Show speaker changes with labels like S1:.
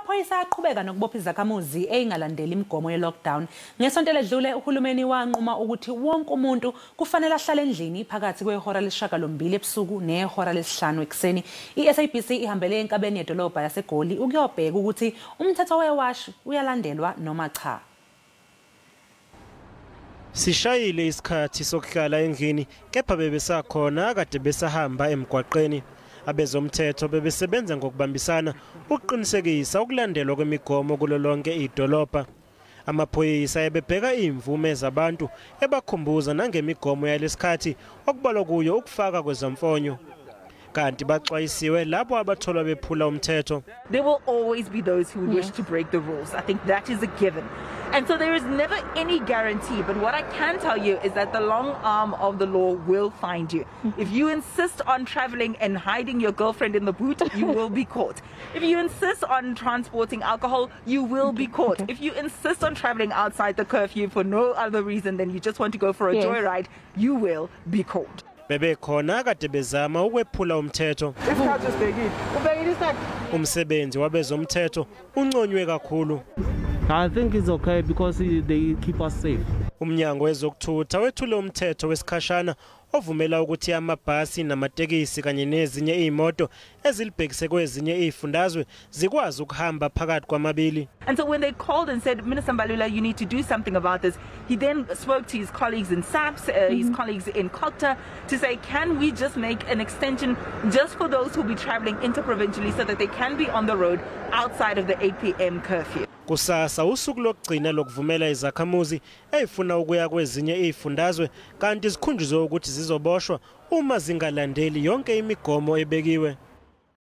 S1: Amaphoyisa aqhubeka nokubopha izakhamuzi eyingalandeli imigomo ye-lockdown. Ngesonto eledlule uhulumeni wanquma ukuthi wonke umuntu kufanele ahlale endlini phakathi kwehora leshagalombili ebusuku nehora lesihlanu ekuseni. I-SABC ihambele enkabeni yedolobha yaseGoli ukuyobheka ukuthi umthetho wewashi uyalandelwa noma cha.
S2: Sishayile isikhathi sokuhlala endlini kepha bebesakhona kade besahamba emgwaqeni. Abezomthetho bebesebenza ngokubambisana ukuqinisekisa ukulandelwa kwemigomo kulo lonke idolobha. Amaphoyisa ebebheka imvume zabantu ebakhumbuza nangemigomo yalesikhathi okubalwa kuyo ukufaka kwezamfonyo. Kanti baxwayisiwe labo abatholwa bephula umthetho.
S3: There will always be those who wish to break the rules. I think that is a given. And so there is never any guarantee. But what I can tell you is that the long arm of the law will find you. If you insist on traveling and hiding your girlfriend in the boot, you will be caught. If you insist on transporting alcohol, you will be caught. If you insist on traveling outside the curfew for no other reason than you just want to go for a joyride, you will be caught.
S2: Bebekhona kade bezama ukwephula umthetho. Umsebenzi wabezomthetho unconywe kakhulu.
S4: I think it's okay because they keep us safe.
S2: Umnyango wezokuthutha wethule umthetho wesikhashana ovumela ukuthi amabhasi namatekisi kanye nezinye izimoto ezilibhekise kwezinye izifundazwe zikwazi ukuhamba phakathi kwamabili.
S3: And so when they called and said, "Minister Mbalula, you need to do something about this," he then spoke to his colleagues in SAPS, his colleagues in COGTA, to say, can we just make an extension just for those who will be traveling interprovincially so that they can be on the road outside of the 8 p.m. curfew?
S2: Kusasa usuku lokugcina lokuvumela izakhamuzi ezifuna ukuya kwezinye izifundazwe kanti zikhunjuzwe ukuthi zizoboshwa uma zingalandeli yonke imigomo ebekiwe.